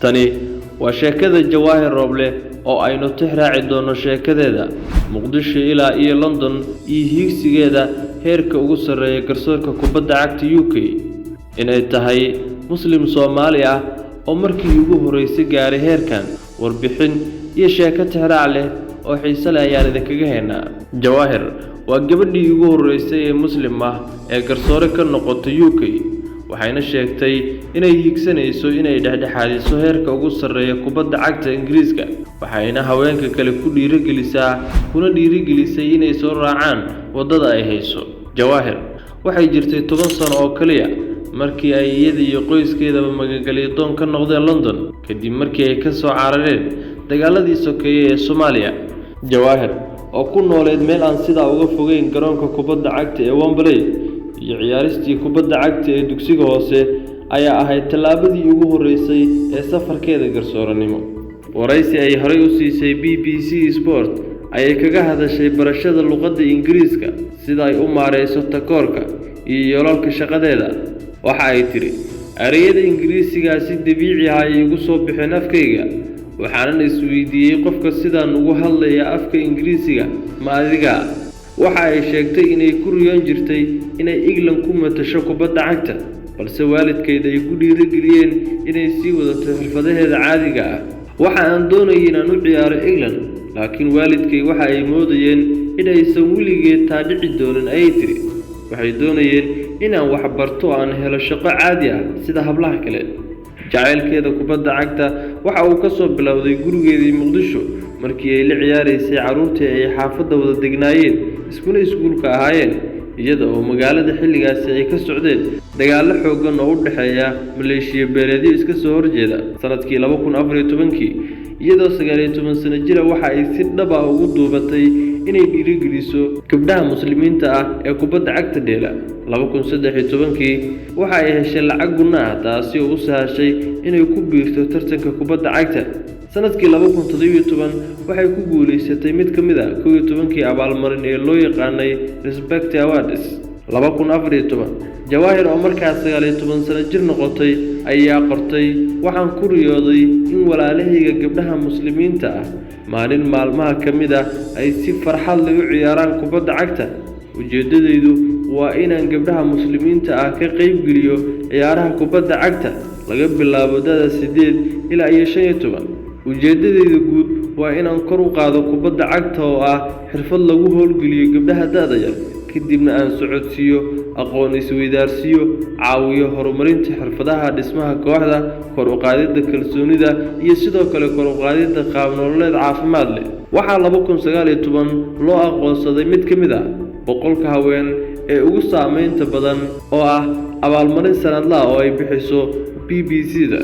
Tani waa sheekada Jawaahir Rooble oo aynu tix raaci doono sheekadeeda Muqdisho ilaa iyo London iyo hiigsigeeda heerka ugu sarreeya garsoorka kubadda cagta UK. Inay tahay Muslim Soomaali ah oo markii ugu horreysay gaaray heerkan, warbixin iyo sheeko tixraac leh oo xiise leh ayaan idinkaga haynaa. Jawaahir waa gabadhii ugu horreysay ee Muslim ah ee garsoore ka noqota UK, waxayna sheegtay inay hiigsanayso inay dhexdhexaadiso heerka ugu sarreeya kubadda cagta Ingiriiska, waxayna haweenka kale ku dhiirigelisaa kuna dhiirigelisay inay soo raacaan waddada ay hayso. Jawaahir waxay jirtay 10 sano oo kaliya markii ay iyada iyo qoyskeedaba magangelyo doon ka noqdeen London, kadib markii ay ka soo carareen dagaaladii sokeeye ee Soomaaliya. Jawaahir oo ku nooleed meel aan sidaa uga fogeyn garoonka kubadda cagta ee Wembley iyo ciyaaristii kubadda cagta ee dugsiga hoose ayaa ahayd tallaabadii ugu horreysay ee safarkeeda garsooranimo. Waraysi ay horey u siisay BBC Sport ayay kaga hadashay barashada luqadda Ingiriiska, sida ay u maareyso takoorka iyo yoolalka shaqadeeda. Waxa ay tidhi: "Ereyada Ingiriisiga si dabiici ah ayay igu soo baxeen afkayga, waxaanan isweydiiyey, qofka sidaan ugu hadlaya afka Ingiriisiga ma adiga?" Waxa ay sheegtay inay ku riyoon jirtay inay England ku matasho kubadda cagta, balse waalidkeed ay ku dhiirigeliyeen inay sii wadato xirfadaheeda caadiga ah. "Waxa aan doonayay inaan u ciyaaro England, laakiin waalidkay waxa ay moodayeen in aysan weligeed taa dhici doonin," ayay tidhi. "Waxay doonayeen inaan wax barto oo aan helo shaqo caadi ah sida hablaha kale." Jacaylkeeda kubadda cagta waxa uu ka soo bilowday gurigeedii Muqdisho, markii ay la ciyaaraysay carruurtii ay xaafadda wada degnaayeen, iskuna iskuulka ahaayeen, iyada oo magaalada xilligaasi ay ka socdeen dagaallo xooggan oo u dhexeeya maleeshiya beeleedyo iska soo horjeeda. Sanadkii 2014-kii, iyadoo 19 sano jira, waxa ay si dhab ah ugu duubatay inay dhiirigeliso gabdhaha Muslimiinta ah ee kubadda cagta dheela. 2013-kii waxa ay heshay lacag gunno ah, taasi oo u sahashay inay ku biirto tartanka kubadda cagta. Sanadkii 2017 waxay ku guuleysatay mid ka mid ah 11-kii abaalmarin ee loo yaqaanay Respect Awards. 2014, Jawaahir oo markaas 19 sano jir noqotay ayaa qortay: "Waxaan ku riyooday in walaalahayga gabdhaha Muslimiinta ah maalin maalmaha ka mid ah ay si farxad leh u ciyaaraan kubadda cagta. Ujeeddadaydu waa inaan gabdhaha Muslimiinta ah ka qaybgeliyo ciyaaraha kubadda cagta laga bilaabo da'da 8 ilaa iyo 15. Ujeeddadayda guud waa inaan kor u qaado kubadda cagta oo ah xirfad lagu howlgeliyo gabdhaha da'da yar, kadibna aan socodsiiyo aqoon isweydaarsiyo, caawiyo horumarinta xirfadaha dhismaha kooxda, kor u qaadidda kalsoonida iyo sidoo kale kor u qaadidda qaab nololeed caafimaad leh." Waxaa 2019 loo aqoonsaday mid ka mid ah 100-ka haween ee ugu saameynta badan, oo ah abaalmarin sanadlaha oo ay bixiso BBC-da.